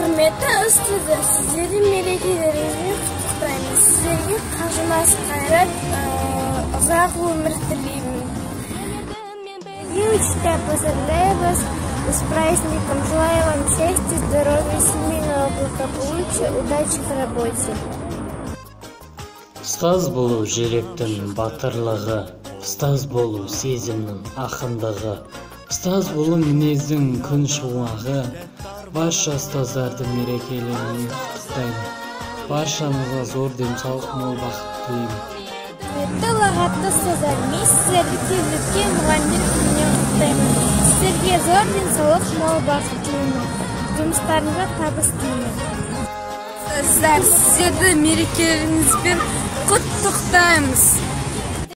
Құрметті ұстаздар, сіздерді мерекелеріңізбен құттықтаймын. Сіздерге қажымас қайрат, ұзақ өмір тілеймін. Дорогие учителя, поздравляю вас с праздником. Желаю вам счастья, здоровья, семейного благополучия, удачи в работе. Ұстаз болу – жүректің батырлығы, ұстаз болу – сезімнің ақындығы, ұстаз болу – мінездің күн шуағы. Барша ұстаздарды мерекелерімен құттықтаймын. Баршаңызға зор денсаулық, мол бақыт тілеймін. Құрметті ұлағатты ұстаздар, мен сіздерді келіп жеткен мұғалімдер күнімен құттықтаймын. Сіздерге зор денсаулық, мол бақыт тілеймін. Жұмыстарыңызға табыс тілеймін. Ұстаздар, сіздерді мерекелеріңізбен құттықтаймыз.